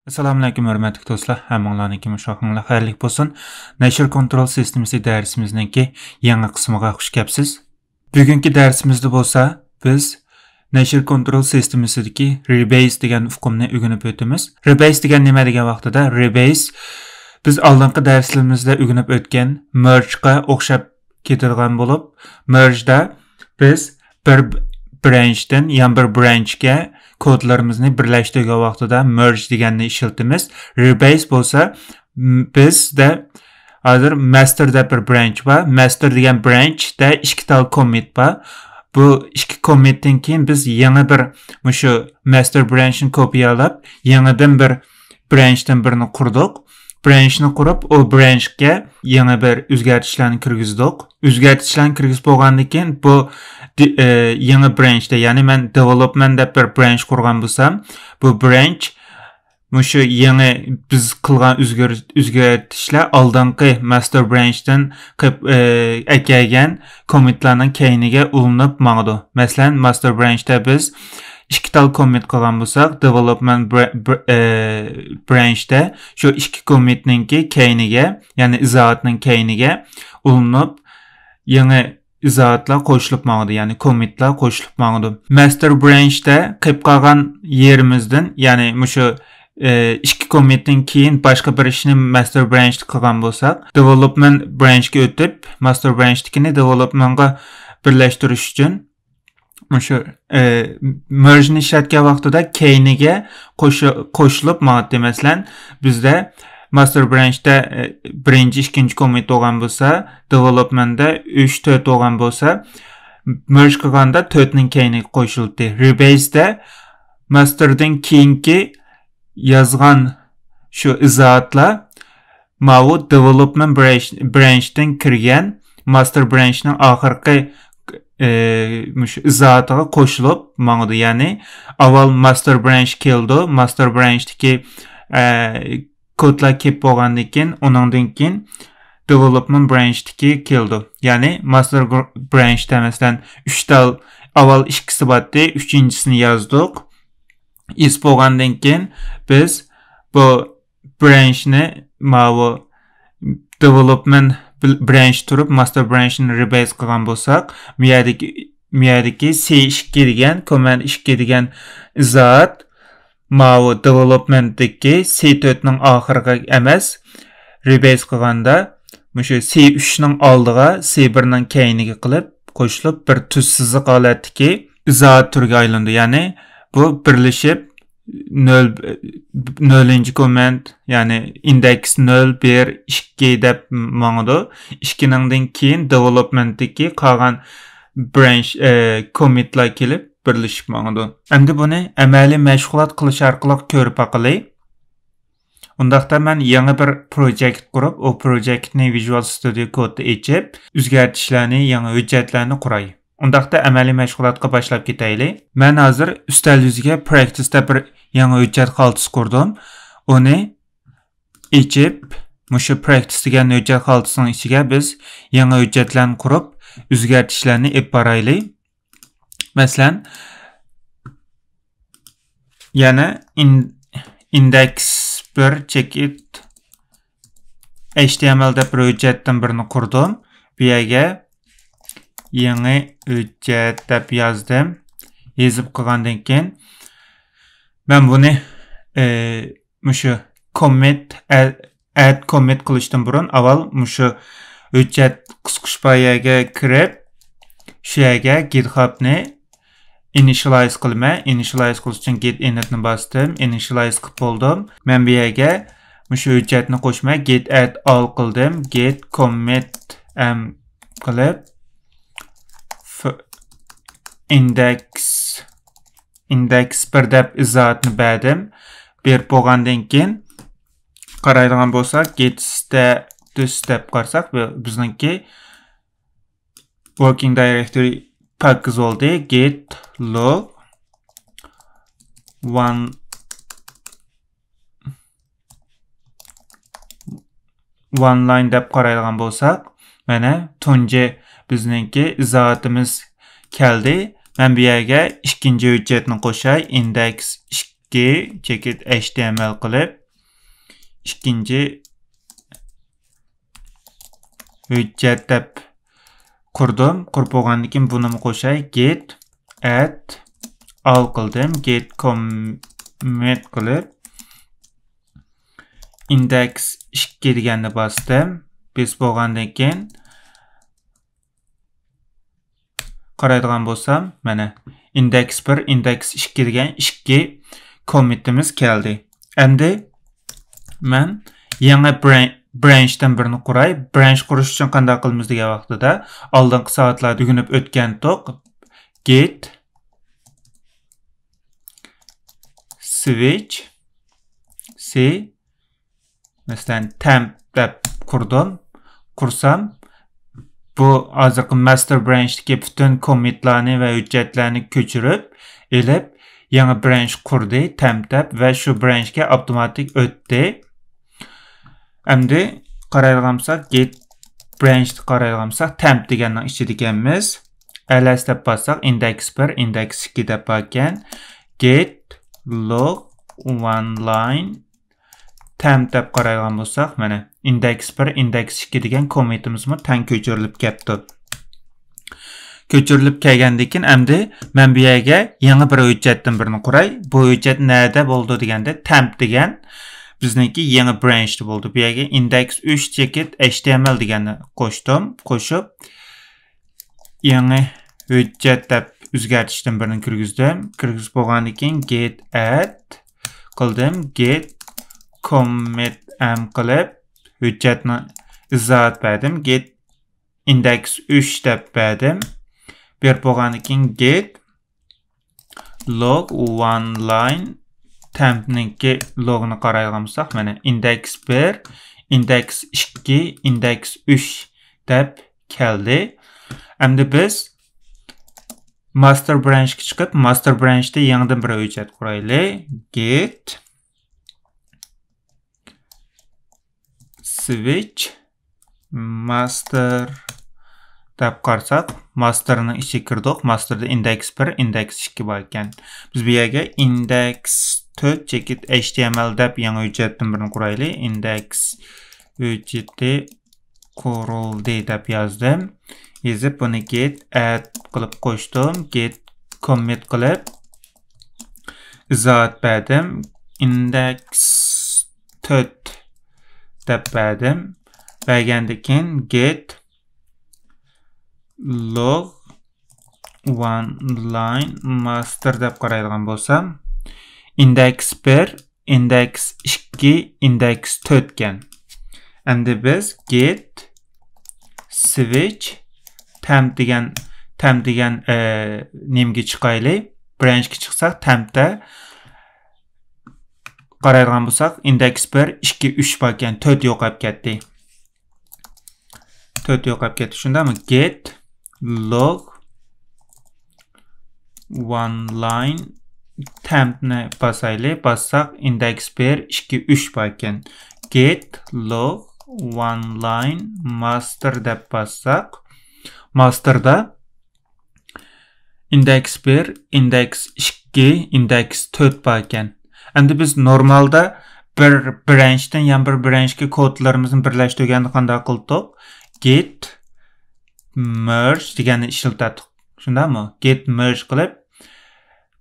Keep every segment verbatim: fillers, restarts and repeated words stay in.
ئەسسالامۇئەلەيكۇم، ھۆرمەتلىك دوستلار، ھەممىڭلارنىڭكى مۇشۇ ۋاقتىڭلار خەيرلىك بولسۇن. نەشر كونترول سىستېمىسى دەرسىمىزنىڭكى يېڭى قىسمىغا خۇش كەپسىز. بۈگۈنكى دەرسىمىزدە بولسا بىز نەشر كونترول سىستېمىسىدىكى رېبەيس دېگەن ئۇقۇمنى ئۆگىنىپ ئۆتىمىز. رېبەيس دېگەن نېمە دېگەن ۋاقتىدا، رېبەيس بىز ئالدىنقى دەرسلىرىمىزدە ئۆگىنىپ ئۆتكەن مېرجقا ئوخشاپ كېتىدىغان بولۇپ، مېرجدا بىز بىر برانچتىن يەنە بىر برانچكە كودلىرىمىزنى بىرلەشتۈرگەن ۋاقتىدا مېرج دېگەننى ئىشلىتىمىز. رېبەيس بولسا، م، بىزدە ھازىر ماستېر دەپ بىر برانچ بار. ماستېر دېگەن برانچتا ئىككى تال كوممىت بار. بۇ ئىككى كوممىتتىن كېيىن بىز يېڭى بىر مۇشۇ ماستېر برانچنى كوپىيالاپ، يېڭىدىن بىر برانچتىن بىرنى قۇردۇق. برانچنى قۇرۇپ، ئۇ برانچقا يېڭى بىر ئۆزگەرتىشلەرنى كىرگۈزدۇق. ئۆزگەرتىشلەرنى كىرگۈزۈپ بولغاندىن كېيىن، بۇ دې-، ئە، يېڭى برانچتا، يەنى مەن دېۋېلوپمېنت دەپ بىر برانچ قۇرغان بولسام، بۇ برانچ مۇشۇ يېڭى بىز قىلغان ئۆزگەر-، ئۆزگەرتىشلەر ئالدىنقى ماستېر برانچتىن قىپ-، ئە، ئەكەلگەن كوممىتلارنىڭ كەينىگە ئۇلىنىپ ماڭىدۇ. مەسىلەن، ماستېر برانچتا بىز ئىككى تال كوممىت قىلغان بولساق، دېۋېلوپمېنت بر-، بر-، ئە، برانچتا شۇ ئىككى كوممىتنىڭكى كەينىگە، يەنى ئىزاھاتنىڭ كەينىگە ئۇلىنىپ، يېڭى ئىزاھاتلار قوشۇلۇپ ماڭىدۇ، يەنى كوممىتلار قوشۇلۇپ ماڭىدۇ. ماستېر برانچتا قېلىپ قالغان يېرىمىزدىن، يەنى مۇشۇ، ئى، ئىككى كوممىتتىن كېيىن باشقا بىر ئىشنى ماستېر برانچتا قىلغان بولساق، دېۋېلوپمېنت برانچقا ئۆتۈپ، ماستېر برانچتىكىنى دېۋېلوپمېنتقا بىرلەشتۈرۈش ئۈچۈن مۇشۇ، ئى، مېرجنى ئىشلەتكەن ۋاقتىدا كەينىگە قوشۇ-، قوشۇلۇپ ماڭاتتى. مەسىلەن، بىزدە ماستېر برانچتا، ئى، بىرىنچى، ئىككىنچى كوممىت بولغان بولسا، دېۋېلوپمېنتتا ئۈچ، تۆت بولغان بولسا، مېرج قىلغاندا تۆتنىڭ كەينىگە قوشۇلدى. رېبەيسدە ماستېردىن كېيىنكى يازغان شۇ ئىزاھاتلار ماۋۇ دېۋېلوپمېنت برانچ-، برانچتىن كىرگەن ماستېر برانچنىڭ ئاخىرقى، ئى، مۇشۇ ئىزاھاتىغا قوشۇلۇپ ماڭىدۇ. يەنى ئاۋۋال ماستېر برانچ كېلىدۇ، ماستېر برانچتىكى، ئە، كودلار كېلىپ بولغاندىن كېيىن، ئۇنىڭدىن كېيىن دېۋېلوپمېنت برانچتىكى كېلىدۇ. يەنى ماستېر بر-، برانچتا، مەسىلەن، ئۈچ تال، ئاۋۋال ئىككىسى بارتتى، ئۈچىنچىسىنى يازدۇق. يېزىپ بولغاندىن كېيىن، بىز بۇ برانچنى ماۋۇ دېۋېلوپمېنت بىل-، برانچ تۇرۇپ، ماستېر برانچنى رېبەيس قىلغان بولساق، مۇ يەردىكى، مۇ يەردىكى سى ئىككى دېگەن، كوممېنت ئىككى دېگەن ئىزاھات ماۋۇ دېۋېلوپمېنتتىكى سى تۆتنىڭ ئاخىرىغا ئەمەس، رېبەيس قىلغاندا مۇشۇ سى ئۈچنىڭ ئالدىغا سى بىرنىڭ كەينىگە قىلىپ قوشۇلۇپ، بىر تۈز سىزىق ھالەتتىكى ئىزاھات تۈرىگە ئايلىنىدۇ. يەنى بۇ بىرلىشىپ، نۆل، نۆلىنچى كوممېنت، يەنى ئىندېكس نۆل، بىر، ئىككى دەپ ماڭىدۇ. ئىككىنىڭدىن كېيىن دېۋېلوپمېنتتىكى قالغان برانچ، ئە، كوممېنتلار كېلىپ بىرلىشىپ ماڭىدۇ. ئەمدى بۇنى ئەمەلىي مەشغۇلات قىلىش ئارقىلىق كۆرۈپ باقىلى. ئۇنداقتا مەن يېڭى بىر پروجېكت قۇرۇپ، ئۇ پروجېكتنى ۋىژۇئال ستۇدىيو كودتا ئېچىپ، ئۆزگەرتىشلەرنى، يېڭى ھۆججەتلەرنى قۇراي. ئۇنداقتا ئەمەلىي مەشغۇلاتقا باشلاپ كېتەيلى. مەن ھازىر ئۈستەل يۈزىگە پراكتىس دەپ بىر يېڭى ھۆججەت خالتىسى قۇردۇم. ئۇنى ئېچىپ، مۇشۇ پراكتىس دېگەن ھۆججەت خالتىسىنىڭ ئىچىگە بىز يېڭى ھۆججەتلەرنى قۇرۇپ، ئۆزگەرتىشلەرنى ئېلىپ بارايلى. مەسىلەن، يەنە ئىن-، ئىندېكس بىر چېكىت ئەيچ تى ئېم ئېل دەپ بىر ھۆججەتتىن بىرنى قۇردۇم. بۇ يەرگە يېڭى ھۆججەت دەپ يازدىم. يېزىپ قىلغاندىن كېيىن، مەن بۇنى، ئى، مۇشۇ كوممىت، ئە-، ئەد كوممىت قىلىشتىن بۇرۇن ئاۋۋال مۇشۇ ھۆججەت قىسقۇچ بار يەرگە كىرىپ، شۇ يەرگە گىتخابنى ئىنىشىيالايز قىلىمەن. ئىنىشىيالايز قىلىش ئۈچۈن گىت ئىنىتنى باستىم. ئىنىشىيالايز قىلىپ بولدۇم. مەن بۇ يەرگە مۇشۇ ھۆججەتنى قوشىمەن. گىت ئەد ئال قىلدىم. گىت كوممىت ئەم قىلىپ، ف-، ئىندېكس، ئىندېكس بىر دەپ ئىزاھاتنى بەردىم. بېرىپ بولغاندىن كېيىن قارايدىغان بولساق، گىت ستاتۇس دەپ قارىساق، بۇ بىزنىڭكى ۋوركىنگ دايرېكتورى پاكىز بولدى. گىت لوگ ۋان، ۋان لاين دەپ قارايدىغان بولساق، مانا تۇنجى بىزنىڭكى ئىزاھاتىمىز كەلدى. مەن بۇ يەرگە ئىككىنچى ھۆججەتنى قوشاي، ئىندېكس ئىك-، ئىككى چېكىت H T M L قىلىپ، ئىككىنچى ھۆججەت دەپ قۇردۇم. قۇرۇپ بولغاندىن كېيىن بۇنىمۇ قوشاي. Git add all قىلدىم. Git commit قىلىپ، index ئىككى دېگەننى باستىم. بېسىپ بولغاندىن كېيىن قارايدىغان بولسام، مانا، index بىر، index ئىككى دېگەن ئىككى كوممىتىمىز كەلدى. ئەمدى مەن يېڭى بران-، برانچتىن بىرنى قۇراي. برانچ قۇرۇش ئۈچۈن قانداق قىلىمىز دېگەن ۋاقتىدا، ئالدىنقى سائەتلەردە ئۆگىنىپ ئۆتكەنتۇق. Git switch C، مەسىلەن، temp دەپ قۇردۇم. قۇرسام، بۇ ھازىرقى ماستېر برانچتىكى پۈتۈن كوممىتلارنى ۋە ھۆججەتلەرنى كۆچۈرۈپ ئېلىپ، يېڭى برانچ قۇردى، temp دەپ، ۋە شۇ برانچكە ئاپتوماتىك ئۆتتى. ئەمدى قارايدىغان بولساق، git برانچتا قارايدىغان بولساق، temp دېگەننىڭ ئىچىدىكەنمىز. L S دەپ باسساق، index بىر، index ئىككى دەپ باركەن. Git log one line temp دەپ قارايدىغان بولساق، مانا، index بىر، index ئىككى دېگەن كوممىتىمىزمۇ تەڭ كۆچۈرۈلۈپ كەپتۇ. كۆچۈرۈلۈپ كەلگەندىن كېيىن، ئەمدى مەن بۇ يەرگە يېڭى بىر ھۆججەتتىن بىرنى قۇراي. بۇ ھۆججەت نەدە بولىدۇ دېگەندە، temp دېگەن بىزنىڭكى يېڭى برانچتا بولىدۇ. بۇ يەرگە index ئۈچ چېكىت H T M L دېگەننى قوشتۇم. قوشۇپ، يېڭى ھۆججەت دەپ ئۆزگەرتىشتىن بىرنى كىرگۈزدۈم. كىرگۈزۈپ بولغاندىن كېيىن git add قىلدىم. Git commit M قىلىپ، ھۆججەتنى ئىزاھات بەردىم. Git index ئۈچ دەپ بەردىم. بېرىپ بولغاندىن كېيىن git log one line tempنىڭكى logىنى قارايدىغان بولساق، مانا، index بىر، index ئىككى، index ئۈچ دەپ كەلدى. ئەمدى بىز ماستېر برانچقا چىقىپ، ماستېر برانچتا يېڭىدىن بىر ھۆججەت قۇرايلى. Git switch master دەپ قارىساق، ماستېرنىڭ ئىچىگە كىردۇق. ماستېردا index بىر، index ئىككى بار ئىكەن. بىز بۇ يەرگە index تۆت چېكىت H T M L دەپ يېڭى ھۆججەتتىن بىرنى قۇرايلى. Index ھۆججىتى قۇرۇلدى دەپ يازدىم. يېزىپ، بۇنى git add قىلىپ قوشتۇم. Git commit قىلىپ، ئىزاھات بەردىم. Index تۆت دەپ بەردىم. بەرگەندىن كېيىن git log one line master دەپ قارايدىغان بولسام، index بىر، index ئىككى، index تۆت ئىكەن. ئەمدى بىز git switch temp دېگەن، temp دېگەن، ئە، نېمىگە چىقايلى. برانچقا چىقساق، tempتە قارايدىغان بولساق، index بىر، ئىككى، ئۈچ بار ئىكەن، تۆت يوقاپ كەتتى. تۆت يوقاپ كەتتى. شۇنداقمۇ؟ Git log one line tempنى باسايلى. باسساق، index بىر، ئىككى، ئۈچ بار ئىكەن. Git log one line master دەپ باسساق، ماستېردا index بىر، index ئىككى، index تۆت بار ئىكەن. ئەمدى بىز نورمالدا بىر برانچتىن يەنە بىر برانچقا كودلىرىمىزنى بىرلەشتۈرگەندە قانداق قىلدۇق؟ Git merge دېگەننى ئىشلىتەتتۇق. شۇنداقمۇ؟ Git merge قىلىپ،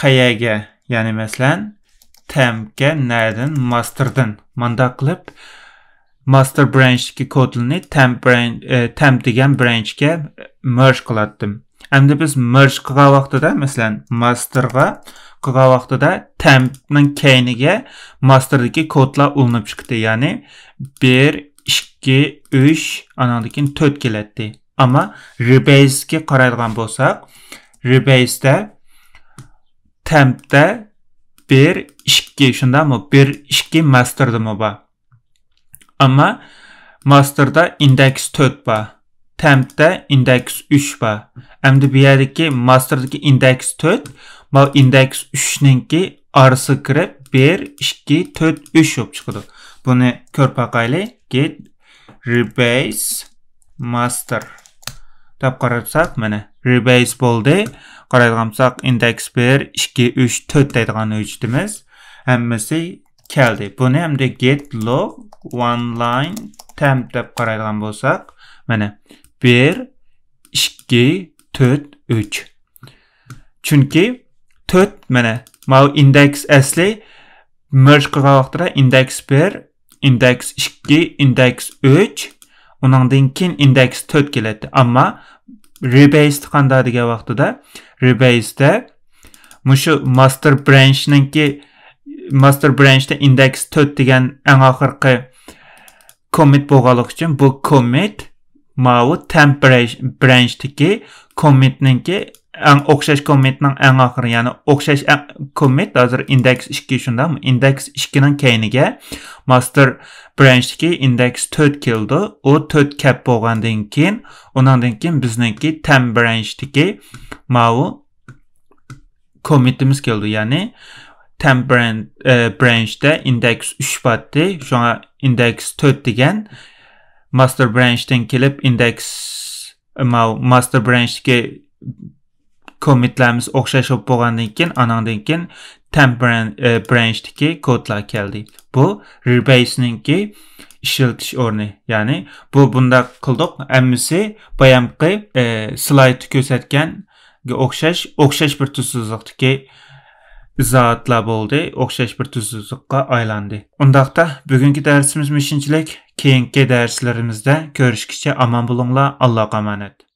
قەيەرگە؟ يەنى مەسىلەن، tempكە نەدىن؟ ماستېردىن. مانداق قىلىپ، ماستېر برانچتىكى كودلىرىنى temp بران-، ئە، temp دېگەن برانچكە merge قىلاتتىم. ئەمدى بىز merge قىلغان ۋاقتىدا، مەسىلەن، ماستېرغا قىلغان ۋاقتىدا tempنىڭ كەينىگە ماستېردىكى كودلار ئۇلىنىپ چىقتى. يەنى بىر، ئىككى، ئۈچ، ئانىڭدىن كېيىن تۆت كېلەتتى. ئەمما Rebaseكە قارايدىغان بولساق، Rebaseدە tempدە بىر، ئىككى، شۇنداقمۇ؟ بىر، ئىككى ماستېردىمۇ بار. ئەمما ماستېردا index تۆت بار، tempدە index ئۈچ بار. ئەمدى بۇ يەردىكى ماستېردىكى index تۆت، ماۋۇ index ئۈچنىڭكى ئارىسىغا كىرىپ، بىر، ئىككى، تۆت، ئۈچ بولۇپ چىقىدۇ. بۇنى كۆرۈپ باقايلى. Git rebase master دەپ قارىساق، مانا، rebase بولدى. قارايدىغان بولساق، index بىر، ئىككى، ئۈچ، تۆت دەيدىغان ھۆججىتىمىز. ھەممىسى كەلدى. بۇنى ئەمدى get log one line temp دەپ قارايدىغان بولساق، مانا، بىر، ئىككى، تۆت، ئۈچ. چۈنكى تۆت، مانا، ماۋۇ ئىندېكس ئەسلى merge قىلغان ۋاقتىدا ئىندېكس بىر، ئىندېكس ئىككى، ئىندېكس ئۈچ، ئۇنىڭدىن كېيىن ئىندېكس تۆت كېلەتتى. ئەمما rebase قانداق دېگەن ۋاقتىدا، rebase دە مۇشۇ master branch نىڭكى، master branch تا ئىندېكس تۆت دېگەن ئەڭ ئاخىرقى commit بولغانلىقى ئۈچۈن بۇ commit ماۋۇ temp branch، branch تىكى commit نىڭكى ئەڭ ئوخشاش commit نىڭ ئەڭ ئاخىرى، يەنى ئوخشاش ئە-، commit ھازىر ئىندېكس ئىككى شۇنداقمۇ؟ ئىندېكس ئىككى نىڭ كەينىگە master branch تىكى ئىندېكس تۆت كېلىدۇ. ئۇ تۆت كەپ بولغاندىن كېيىن، ئۇنىڭدىن كېيىن بىزنىڭكى temp branch تىكى ماۋۇ commit ئىمىز كېلىدۇ. يەنى temp branch، ئە، branch تە ئىندېكس ئۈچ بارتتى. شۇڭا ئىندېكس تۆت دېگەن master branch تىن كېلىپ ئىندېكس، ماۋۇ master branch تىكى commit لەرمىز ئوخشاش بولۇپ بولغاندىن كېيىن، ئانىڭدىن كېيىن temp branch، ئە، branch تىكى كودلار كەلدى. بۇ rebase نىڭكى ئىشلىتىش ئورنى. يەنى بۇ بۇنداق قىلدۇق. ھەممىسى بايامقى، ئە، سلايدتا كۆرسەتكەنگە ئوخشاش، ئوخشاش بىر تۈز سىزىقتىكى ئىزاھاتلار بولدى. ئوخشاش بىر تۈز سىزىققا ئايلاندى. ئۇنداقتا بۈگۈنكى دەرسىمىز مۇشۇنچىلىك. كېيىنكى دەرسلىرىمىزدە كۆرۈشكىچە ئامان بولۇڭلار. ئاللاغا ئامانەت.